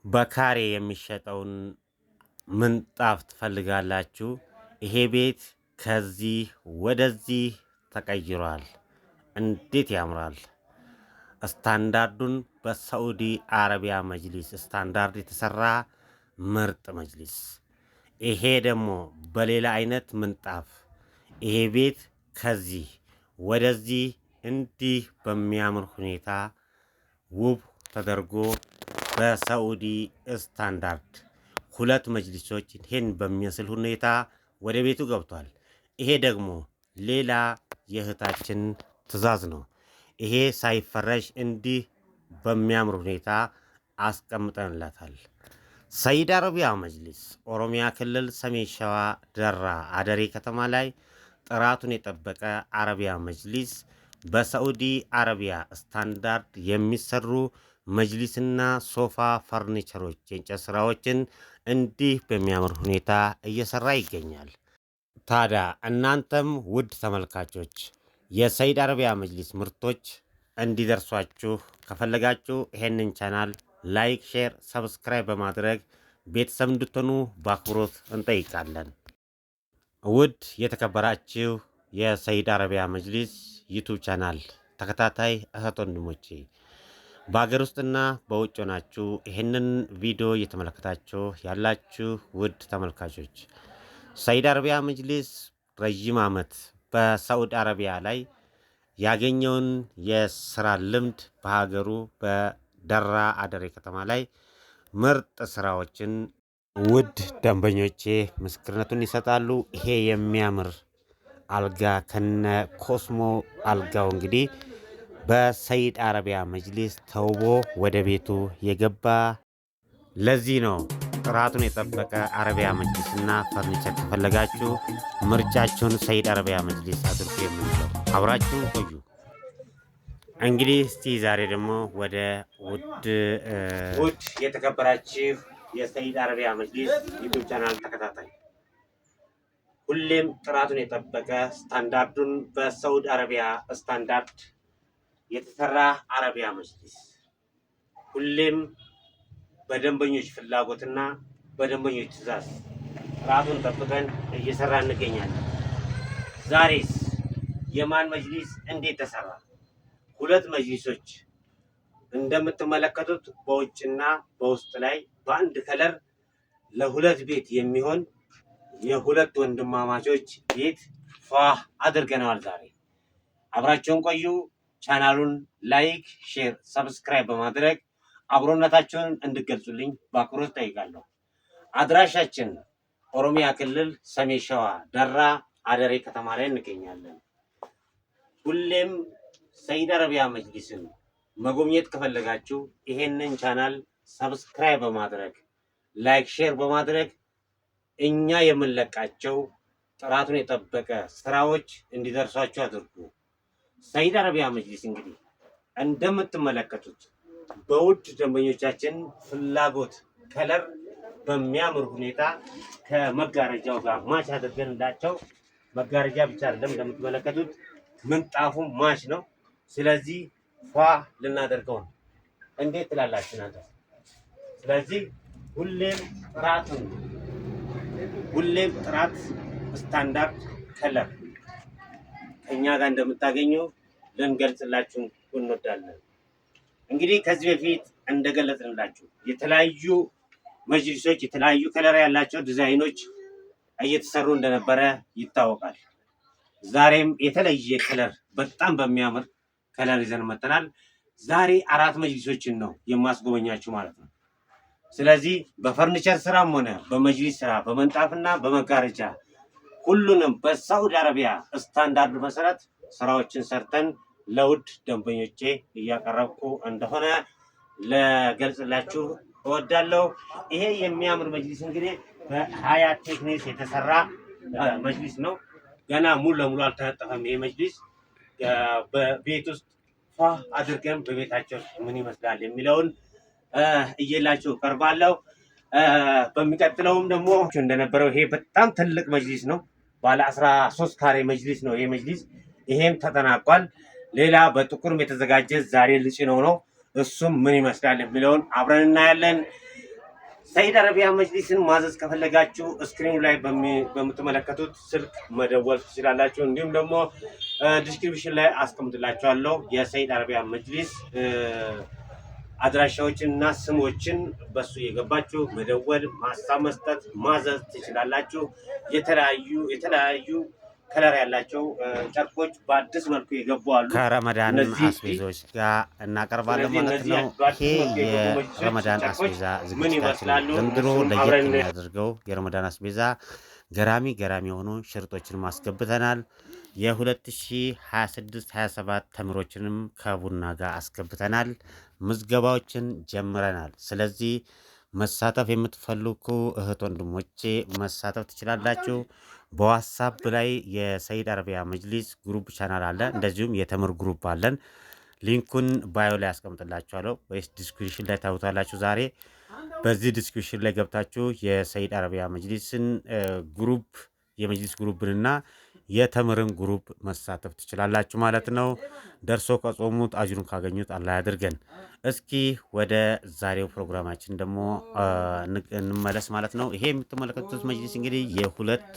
በካሬ የሚሸጠውን ምንጣፍ ትፈልጋላችሁ? ይሄ ቤት ከዚህ ወደዚህ ተቀይሯል። እንዴት ያምራል! ስታንዳርዱን በሳዑዲ አረቢያ መጅሊስ ስታንዳርድ የተሰራ ምርጥ መጅሊስ። ይሄ ደግሞ በሌላ አይነት ምንጣፍ። ይሄ ቤት ከዚህ ወደዚህ እንዲህ በሚያምር ሁኔታ ውብ ተደርጎ በሳዑዲ ስታንዳርድ ሁለት መጅሊሶች ይህን በሚመስል ሁኔታ ወደ ቤቱ ገብቷል። ይሄ ደግሞ ሌላ የእህታችን ትዕዛዝ ነው። ይሄ ሳይፈረሽ እንዲህ በሚያምር ሁኔታ አስቀምጠንላታል። ሰይድ አረቢያ መጅሊስ ኦሮሚያ ክልል ሰሜን ሸዋ ደራ አደሬ ከተማ ላይ ጥራቱን የጠበቀ አረቢያ መጅሊስ በሳዑዲ አረቢያ ስታንዳርድ የሚሰሩ መጅሊስና ሶፋ ፈርኒቸሮች የእንጨት ስራዎችን እንዲህ በሚያምር ሁኔታ እየሰራ ይገኛል። ታዲያ እናንተም ውድ ተመልካቾች የሰይድ አረቢያ መጅሊስ ምርቶች እንዲደርሷችሁ ከፈለጋችሁ ይሄንን ቻናል like፣ share፣ subscribe በማድረግ ቤተሰብ እንድትሆኑ በአክብሮት እንጠይቃለን። ውድ የተከበራችሁ የሰይድ አረቢያ መጅሊስ YouTube ቻናል ተከታታይ እህት ወንድሞቼ፣ በሀገር ውስጥና በውጭ ሆናችሁ ይህንን ቪዲዮ እየተመለከታችሁ ያላችሁ ውድ ተመልካቾች፣ ሰይድ አረቢያ መጅሊስ ረዥም ዓመት በሳዑዲ አረቢያ ላይ ያገኘውን የስራ ልምድ በሀገሩ በደራ አደሬ ከተማ ላይ ምርጥ ስራዎችን ውድ ደንበኞቼ ምስክርነቱን ይሰጣሉ። ይሄ የሚያምር አልጋ ከነ ኮስሞ አልጋው እንግዲህ በሰይድ አረቢያ መጅሊስ ተውቦ ወደ ቤቱ የገባ። ለዚህ ነው ጥራቱን የጠበቀ አረቢያ መጅሊስና ፈርኒቸር ከፈለጋችሁ ምርጫችሁን ሰይድ አረቢያ መጅሊስ አድርጉ የምንለው። አብራችሁን ቆዩ። እንግዲህ እስቲ ዛሬ ደግሞ ወደ ውድ የተከበራችሁ የሰይድ አረቢያ መጅሊስ YouTube ቻናል ተከታታይ፣ ሁሌም ጥራቱን የጠበቀ ስታንዳርዱን በሳዑዲ አረቢያ ስታንዳርድ የተሰራ አረቢያ መጅሊስ ሁሌም በደንበኞች ፍላጎትና በደንበኞች ትዕዛዝ ጥራቱን ጠብቀን እየሰራ እንገኛለን። ዛሬስ የማን መጅሊስ እንዴት ተሰራ? ሁለት መጅሊሶች እንደምትመለከቱት በውጭና በውስጥ ላይ በአንድ color ለሁለት ቤት የሚሆን የሁለት ወንድማማቾች ቤት ፏ አድርገነዋል። ዛሬ አብራችሁን ቆዩ። ቻናሉን like፣ share፣ subscribe በማድረግ አብሮነታችሁን እንድገልጹልኝ በአክብሮት ጠይቃለሁ። አድራሻችን ኦሮሚያ ክልል ሰሜን ሸዋ ደራ አደሬ ከተማ ላይ እንገኛለን። ሁሌም ሰይድ አረቢያ መጅሊስን መጎብኘት ከፈለጋችሁ ይሄንን ቻናል subscribe በማድረግ፣ like፣ share በማድረግ እኛ የምንለቃቸው ጥራቱን የጠበቀ ስራዎች እንዲደርሷችሁ አድርጉ። ሰይድ አረቢያ መጅሊስ እንግዲህ እንደምትመለከቱት በውድ ደንበኞቻችን ፍላጎት color በሚያምር ሁኔታ ከመጋረጃው ጋር match አድርገንላቸው፣ መጋረጃ ብቻ አይደለም፣ እንደምትመለከቱት ምንጣፉ match ነው። ስለዚህ ፏ ልናደርገው ነው። እንዴት ትላላችሁ እናንተ? ስለዚህ ሁሌም ጥራት standard color ከኛ ጋር እንደምታገኙ ልንገልጽላችሁ እንወዳለን። እንግዲህ ከዚህ በፊት እንደገለጽንላችሁ የተለያዩ መጅሊሶች የተለያዩ color ያላቸው ዲዛይኖች እየተሰሩ እንደነበረ ይታወቃል። ዛሬም የተለየ color በጣም በሚያምር color ይዘን መጥተናል። ዛሬ አራት መጅሊሶችን ነው የማስጎበኛችሁ ማለት ነው። ስለዚህ በፈርኒቸር ስራም ሆነ በመጅሊስ ስራ በምንጣፍና በመጋረጃ ሁሉንም በሳዑዲ አረቢያ ስታንዳርድ መሰረት ስራዎችን ሰርተን ለውድ ደንበኞቼ እያቀረብኩ እንደሆነ ለገልጽላችሁ እወዳለሁ። ይሄ የሚያምር መጅሊስ እንግዲህ በሀያት ቴክኒክስ የተሰራ መጅሊስ ነው። ገና ሙሉ ለሙሉ አልተነጠፈም። ይሄ መጅሊስ በቤት ውስጥ ፏ አድርገን በቤታቸው ምን ይመስላል የሚለውን እየላችሁ ቀርባለሁ። በሚቀጥለውም ደግሞ እንደነበረው ይሄ በጣም ትልቅ መጅሊስ ነው። ባለ 13 ካሬ መጅሊስ ነው ይሄ መጅሊስ። ይሄም ተጠናቋል። ሌላ በጥቁርም የተዘጋጀ ዛሬ ልጭነው ነው። እሱም ምን ይመስላል የሚለውን አብረን እናያለን። ሰይድ አረቢያ መጅሊስን ማዘዝ ከፈለጋችሁ screen ኑ ላይ በምትመለከቱት ስልክ መደወል ትችላላችሁ። እንዲሁም ደግሞ description ላይ አስቀምጥላችኋለሁ የሰይድ አረቢያ መጅሊስ አድራሻዎችን እና ስሞችን በሱ የገባችሁ መደወል፣ ሀሳብ መስጠት፣ ማዘዝ ትችላላችሁ። የተለያዩ የተለያዩ color ያላቸው ጨርቆች በአዲስ መልኩ የገቡ አሉ። ከረመዳን እነዚህ አስቤዛዎች ጋር እናቀርባለን ስለዚህ ማለት እነዚህ ነው። በአዲስ ይሄ መልኩ የገቡ መጅሊሶች የረመዳን ጨርቆች አስቤዛ ምን ዝግጅታችን ይመስላሉ? ዘንድሮ እነሱን ለየት አብረን የሚያደርገው የረመዳን አስቤዛ ገራሚ ገራሚ የሆኑ ሽርጦችን አስገብተናል። የ2026 27 ተምሮችንም ከቡና ጋር አስገብተናል። ምዝገባዎችን ጀምረናል። ስለዚህ መሳተፍ የምትፈልጉ እህት ወንድሞቼ መሳተፍ ትችላላችሁ። በዋትሳፕ ላይ የሰይድ አረቢያ መጅሊስ group channel አለ። እንደዚሁም የተምር group አለን። link ኡን bio ላይ አስቀምጥላችኋለሁ ወይስ description ላይ ታዩታላችሁ። ዛሬ በዚህ description ላይ ገብታችሁ የሰይድ አረቢያ መጅሊስን group፣ የመጅሊስ group ንና የተምርን group መሳተፍ ትችላላችሁ ማለት ነው። ደርሶ ከጾሙት አጅሩን ካገኙት አላህ ያድርገን። እስኪ ወደ ዛሬው ፕሮግራማችን ደግሞ እንመለስ ማለት ነው። ይሄ የምትመለከቱት መጅሊስ እንግዲህ የሁለት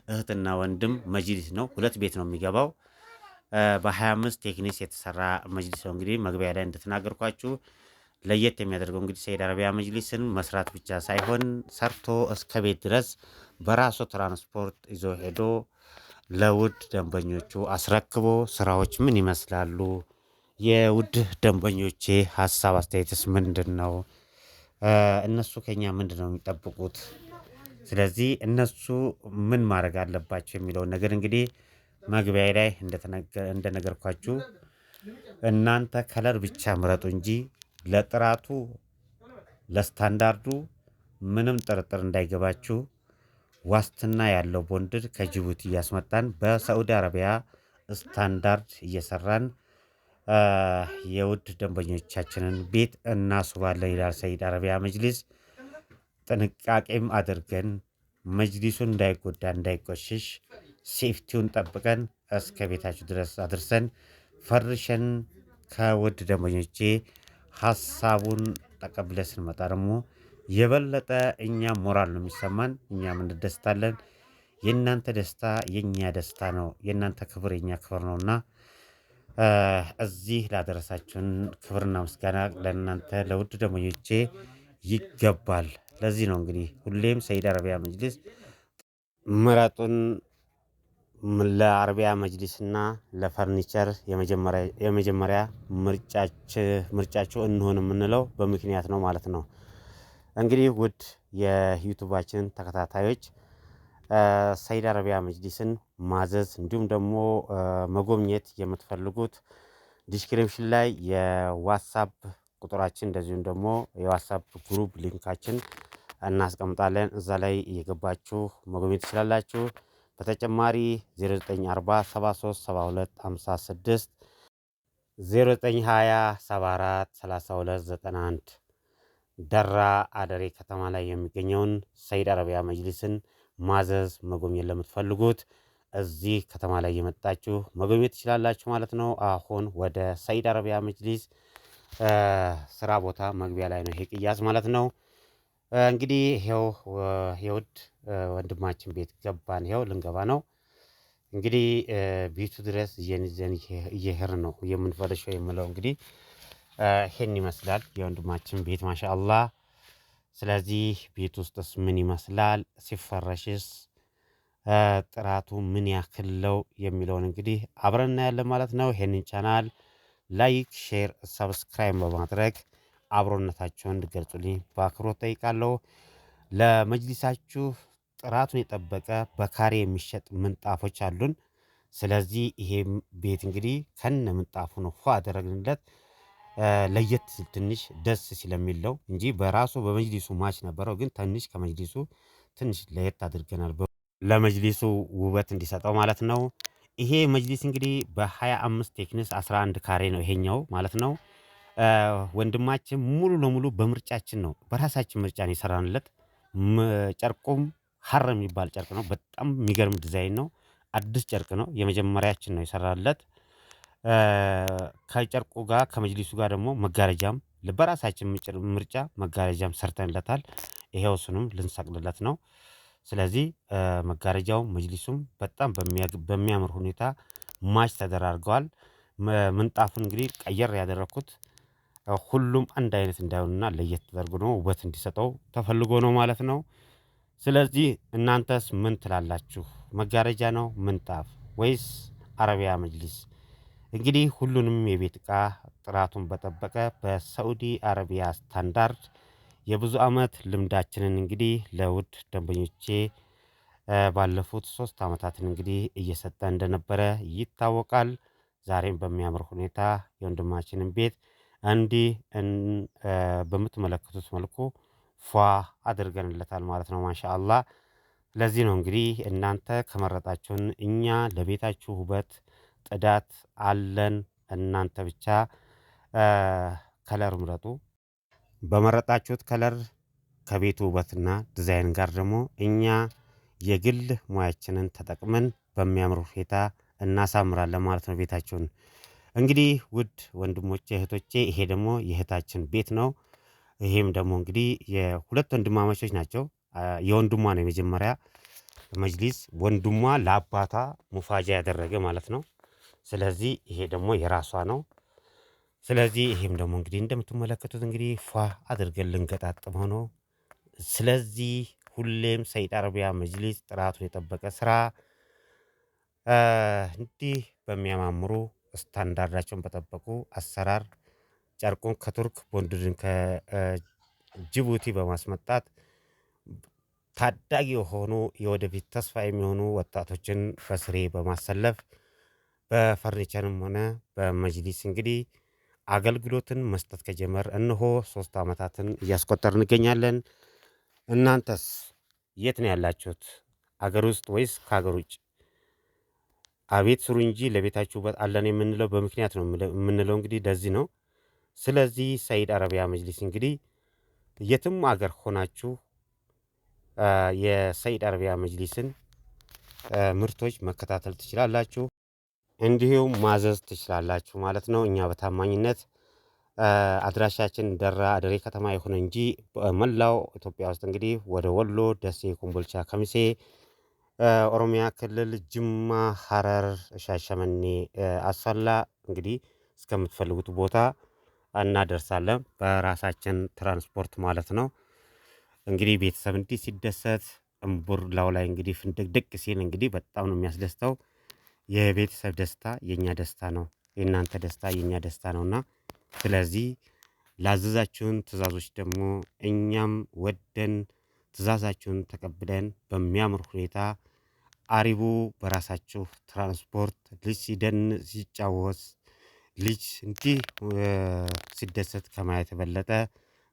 እህትና ወንድም መጅሊስ ነው። ሁለት ቤት ነው የሚገባው። በ25 thickness የተሰራ መጅሊስ ነው። እንግዲህ መግቢያ ላይ እንደተናገርኳችሁ ለየት የሚያደርገው እንግዲህ ሰይድ አረቢያ መጅሊስን መስራት ብቻ ሳይሆን ሰርቶ እስከ ቤት ድረስ በራሱ ትራንስፖርት ይዞ ሄዶ ለውድ ደንበኞቹ አስረክቦ ስራዎች ምን ይመስላሉ፣ የውድ ደንበኞቼ ሀሳብ አስተያየትስ ምንድን ነው፣ እነሱ ከኛ ምንድን ነው የሚጠብቁት፣ ስለዚህ እነሱ ምን ማድረግ አለባቸው የሚለውን ነገር እንግዲህ መግቢያ ላይ እንደነገርኳችሁ እናንተ color ብቻ ምረጡ እንጂ ለጥራቱ ለስታንዳርዱ ምንም ጥርጥር እንዳይገባችሁ ዋስትና ያለው bonded ከጅቡቲ እያስመጣን በሳዑዲ አረቢያ ስታንዳርድ እየሰራን የውድ ደንበኞቻችንን ቤት እናስውባለን ይላል ሰይድ አረቢያ መጅሊስ። ጥንቃቄም አድርገን መጅሊሱን እንዳይጎዳ እንዳይቆሽሽ safety ውን ጠብቀን እስከ ቤታችሁ ድረስ አድርሰን ፈርሸን ከውድ ደንበኞቼ ሀሳቡን ተቀብለን ስንመጣ ደግሞ የበለጠ እኛ ሞራል ነው የሚሰማን፣ እኛም እንደስታለን። የእናንተ ደስታ የእኛ ደስታ ነው፣ የእናንተ ክብር የእኛ ክብር ነውና እዚህ ላደረሳችሁን ክብርና ምስጋና ለእናንተ ለውድ ደንበኞቼ ይገባል። ለዚህ ነው እንግዲህ ሁሌም ሰይድ አረቢያ መጅሊስ ምረጡን። ለአረቢያ መጅሊስና ለፈርኒቸር የመጀመሪያ ምርጫቸው እንሆን የምንለው በምክንያት ነው ማለት ነው። እንግዲህ ውድ የዩቱባችን ተከታታዮች ሰይድ አረቢያ መጅሊስን ማዘዝ እንዲሁም ደግሞ መጎብኘት የምትፈልጉት description ላይ የዋትሳፕ ቁጥራችን እንደዚሁም ደግሞ የዋትሳፕ group link ኣችን እናስቀምጣለን። እዛ ላይ እየገባችሁ መጎብኘት ትችላላችሁ። በተጨማሪ 0940 73 72 56፣ 0920 74 32 91 ደራ አደሬ ከተማ ላይ የሚገኘውን ሰይድ አረቢያ መጅሊስን ማዘዝ መጎብኘት ለምትፈልጉት እዚህ ከተማ ላይ የመጣችሁ መጎብኘት ትችላላችሁ ማለት ነው። አሁን ወደ ሰይድ አረቢያ መጅሊስ ስራ ቦታ መግቢያ ላይ ነው ይሄ ቅያስ ማለት ነው። እንግዲህ ይኸው የውድ ወንድማችን ቤት ገባን። ይኸው ልንገባ ነው። እንግዲህ ቤቱ ድረስ ይዘን እየሄድን ነው የምንፈርሸው የምለው እንግዲህ ይሄን ይመስላል የወንድማችን ቤት ማሻአላህ። ስለዚህ ቤት ውስጥስ ምን ይመስላል፣ ሲፈረሽስ ጥራቱ ምን ያክል ነው የሚለውን እንግዲህ አብረን እናያለን ማለት ነው። ይሄንን channel like፣ share፣ subscribe በማድረግ አብሮነታቸውን እንድገልጹልኝ በአክብሮት ጠይቃለሁ። ለመጅሊሳችሁ ጥራቱን የጠበቀ በካሬ የሚሸጥ ምንጣፎች አሉን። ስለዚህ ይሄ ቤት እንግዲህ ከነ ምንጣፉ ነው ፏ አደረግንለት። ለየት ትንሽ ደስ ስለሚለው እንጂ በራሱ በመጅሊሱ match ነበረው፣ ግን ትንሽ ከመጅሊሱ ትንሽ ለየት አድርገናል፣ ለመጅሊሱ ውበት እንዲሰጠው ማለት ነው። ይሄ መጅሊስ እንግዲህ በ25 thickness 11 ካሬ ነው ይሄኛው ማለት ነው። ወንድማችን ሙሉ ለሙሉ በምርጫችን ነው፣ በራሳችን ምርጫ ነው የሰራንለት። ጨርቁም ሀር የሚባል ጨርቅ ነው። በጣም የሚገርም ዲዛይን ነው። አዲስ ጨርቅ ነው። የመጀመሪያችን ነው የሰራለት። ከጨርቁ ጋር ከመጅሊሱ ጋር ደግሞ መጋረጃም በራሳችን ምርጫ መጋረጃም ሰርተንለታል። ይሄው እሱንም ልንሰቅልለት ነው። ስለዚህ መጋረጃው መጅሊሱም በጣም በሚያምር ሁኔታ match ተደራርገዋል። ምንጣፉን እንግዲህ ቀየር ያደረኩት ሁሉም አንድ አይነት እንዳይሆንና ለየት ተደርጎ ነው ውበት እንዲሰጠው ተፈልጎ ነው ማለት ነው። ስለዚህ እናንተስ ምን ትላላችሁ? መጋረጃ ነው ምንጣፍ ወይስ አረቢያ መጅሊስ? እንግዲህ ሁሉንም የቤት ዕቃ ጥራቱን በጠበቀ በሳዑዲ አረቢያ ስታንዳርድ የብዙ ዓመት ልምዳችንን እንግዲህ ለውድ ደንበኞቼ ባለፉት 3 ዓመታትን እንግዲህ እየሰጠ እንደነበረ ይታወቃል። ዛሬም በሚያምር ሁኔታ የወንድማችንን ቤት እንዲህ በምትመለከቱት መልኩ ፏ አድርገንለታል ማለት ነው። ማሻአላህ። ለዚህ ነው እንግዲህ እናንተ ከመረጣችሁን እኛ ለቤታችሁ ውበት ጥዳት አለን። እናንተ ብቻ color ምረጡ። በመረጣችሁት color ከቤቱ ውበትና ዲዛይን ጋር ደግሞ እኛ የግል ሙያችንን ተጠቅመን በሚያምር ሁኔታ እናሳምራለን ማለት ነው ቤታችሁን። እንግዲህ ውድ ወንድሞቼ እህቶቼ፣ ይሄ ደግሞ የእህታችን ቤት ነው። ይሄም ደግሞ እንግዲህ የሁለት ወንድማማቾች ናቸው። የወንድሟ ነው የመጀመሪያ መጅሊስ፣ ወንድሟ ለአባቷ ሙፋጃ ያደረገ ማለት ነው። ስለዚህ ይሄ ደግሞ የራሷ ነው። ስለዚህ ይሄም ደግሞ እንግዲህ እንደምትመለከቱት እንግዲህ ፏ አድርገን ልንገጣጥመው ነው። ስለዚህ ሁሌም ሰይድ አረቢያ መጅሊስ ጥራቱን የጠበቀ ስራ እንዲህ በሚያማምሩ ስታንዳርዳቸውን በጠበቁ አሰራር ጨርቁን ከቱርክ ቦንድድን ከጅቡቲ በማስመጣት ታዳጊ የሆኑ የወደፊት ተስፋ የሚሆኑ ወጣቶችን በስሬ በማሰለፍ በፈርኒቸርም ሆነ በመጅሊስ እንግዲህ አገልግሎትን መስጠት ከጀመር እነሆ 3 ዓመታትን እያስቆጠር እንገኛለን። እናንተስ የት ነው ያላችሁት? አገር ውስጥ ወይስ ከሀገር ውጭ? አቤት ስሩ እንጂ ለቤታችሁ ውበት አለን የምንለው በምክንያት ነው የምንለው እንግዲህ ለዚህ ነው። ስለዚህ ሰይድ አረቢያ መጅሊስ እንግዲህ የትም አገር ሆናችሁ የሰይድ አረቢያ መጅሊስን ምርቶች መከታተል ትችላላችሁ፣ እንዲሁም ማዘዝ ትችላላችሁ ማለት ነው። እኛ በታማኝነት አድራሻችን ደራ አደሬ ከተማ የሆነ እንጂ በመላው ኢትዮጵያ ውስጥ እንግዲህ ወደ ወሎ፣ ደሴ፣ ኮምቦልቻ፣ ከሚሴ፣ ኦሮሚያ ክልል ጅማ፣ ሐረር፣ ሻሸመኔ፣ አሰላ እንግዲህ እስከምትፈልጉት ቦታ እናደርሳለን በራሳችን ትራንስፖርት ማለት ነው። እንግዲህ ቤተሰብ እንዲህ ሲደሰት እምቡርላው ላይ እንግዲህ ፍንድቅድቅ ሲል እንግዲህ በጣም ነው የሚያስደስተው። የቤተሰብ ደስታ የኛ ደስታ ነው፣ የእናንተ ደስታ የኛ ደስታ ነውና ስለዚህ ላዘዛችሁን ትዕዛዞች ደግሞ እኛም ወደን ትዕዛዛችሁን ተቀብለን በሚያምር ሁኔታ አሪቡ በራሳችሁ ትራንስፖርት ልጅ ሲደን ሲጫወት ልጅ እንዲህ ሲደሰት ከማየት የበለጠ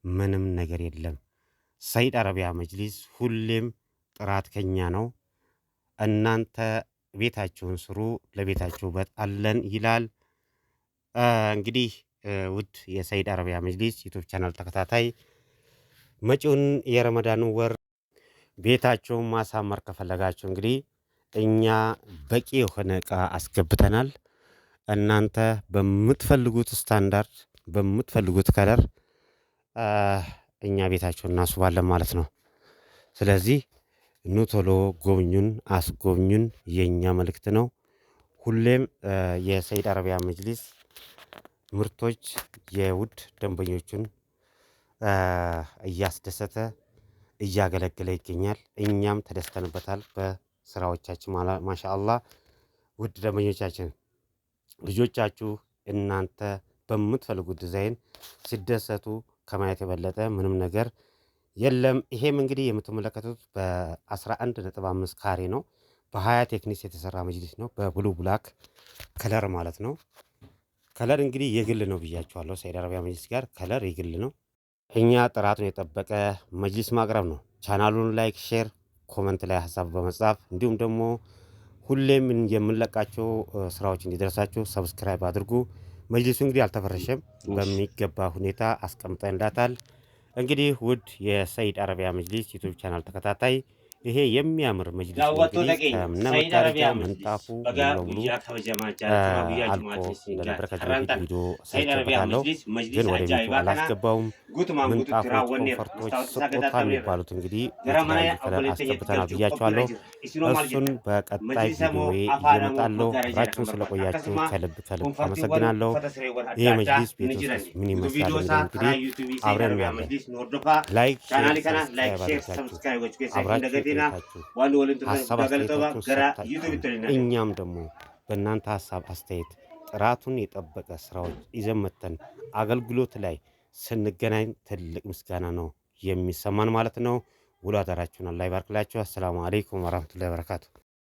ምንም ነገር የለም። ሰይድ አረቢያ መጅሊስ ሁሌም ጥራት ከኛ ነው። እናንተ ቤታችሁን ስሩ፣ ለቤታችሁ ውበት አለን ይላል። እንግዲህ ውድ የሰይድ አረቢያ መጅሊስ YouTube channel ተከታታይ መጪውን የረመዳኑ ወር ቤታችሁን ማሳመር ከፈለጋችሁ እንግዲህ እኛ በቂ የሆነ እቃ አስገብተናል። እናንተ በምትፈልጉት ስታንዳርድ በምትፈልጉት color እኛ ቤታችሁን እናስውባለን ማለት ነው። ስለዚህ ኑ ቶሎ ጎብኙን፣ አስጎብኙን የእኛ መልእክት ነው። ሁሌም የሰይድ አረቢያ መጅሊስ ምርቶች የውድ ደንበኞቹን እያስደሰተ እያገለገለ ይገኛል። እኛም ተደስተንበታል በስራዎቻችን ማሻአላህ። ውድ ደንበኞቻችን ልጆቻችሁ እናንተ በምትፈልጉት ዲዛይን ሲደሰቱ ከማየት የበለጠ ምንም ነገር የለም። ይሄም እንግዲህ የምትመለከቱት በ11.5 ካሬ ነው። በ20 thickness የተሰራ መጅሊስ ነው። በ blue black color ማለት ነው። color እንግዲህ የግል ነው ብያችኋለሁ። ሰይድ አረቢያ መጅሊስ ጋር color የግል ነው። እኛ ጥራቱን የጠበቀ መጅሊስ ማቅረብ ነው። ቻናሉን like፣ share፣ comment ላይ ሀሳብ በመጻፍ እንዲሁም ደግሞ ሁሌም የምንለቃቸው ስራዎች እንዲደርሳችሁ subscribe አድርጉ። መጅሊሱ እንግዲህ አልተፈረሸም፣ በሚገባ ሁኔታ አስቀምጠንላታል። እንግዲህ ውድ የሰይድ አረቢያ መጅሊስ YouTube channel ተከታታይ ይሄ የሚያምር መጅሊስ ነው። Daawwattoota እንግዲህ keenya ከነ Saayid መጋረጃው Arabiyaa Majlis ምንጣፉ ሙሉ baga ለሙሉ guyyaa kabajamaa jaallatamaa guyyaa አልቆ Jumaatiin siin እንደነበረ gaate ከዚህ har'aan በፊት tana ቪዲዮ Saayid Arabiyaa ሰርቼበታለሁ፣ Majlis ግን majlisa ወደ ቤቱ ajaa'ibaa kana አላስገባውም። guutumaan guututti ምንጣፎች፣ raawwanneerra comfort ኦች፣ መስታወት isaa ስጦታ ገጣጣምneerra የሚባሉት እንግዲህ gara mana በተለያዩ color obboleessa keenyatti አስገብተናል galchuuf qophiirra ብያቸዋለሁ። jira. Isinoo maal እሱን jettan? በቀጣይ Majlisa moo ቪዲዮዬ afaadha moo እየመጣለሁ። መጋረጃadha አብራችሁን kan barbaaddan? ስለቆያችሁ Akkasuma ከልብ ከልብ comfortiiwwan አመሰግናለሁ። uffata sireewwan ይሄ adda addaa መጅሊስ ni ቤት jiran. ውስጥ ምን Guutuu ይመስላል viidiyoo የሚለው isaa እንግዲህ karaa yuutuubii Saayid አብረን Arabiyaa እናያለን። Majlis nu hordofaa. like፣ share፣ Chaanaalii kana like, subscribe share, አድርጋችሁ subscribe gochuu keessan hin አብራችሁ dagatinaa. ቆይታችሁ Waan waliin turtan ሀሳብ guddaa galatooma አስተያየታችሁን gara ሰጥታችሁ yuutuubiitti waliin adeema. እኛም ደግሞ በእናንተ ሀሳብ አስተያየት ጥራቱን የጠበቀ ስራዎች ይዘን መጥተን አገልግሎት ላይ ስንገናኝ ትልቅ ምስጋና ነው የሚሰማን ማለት ነው። ውሎ አዳራችሁን አላህ ይባርክላችሁ። አሰላሙ አለይኩም ወራህመቱላሂ ወበረካቱ።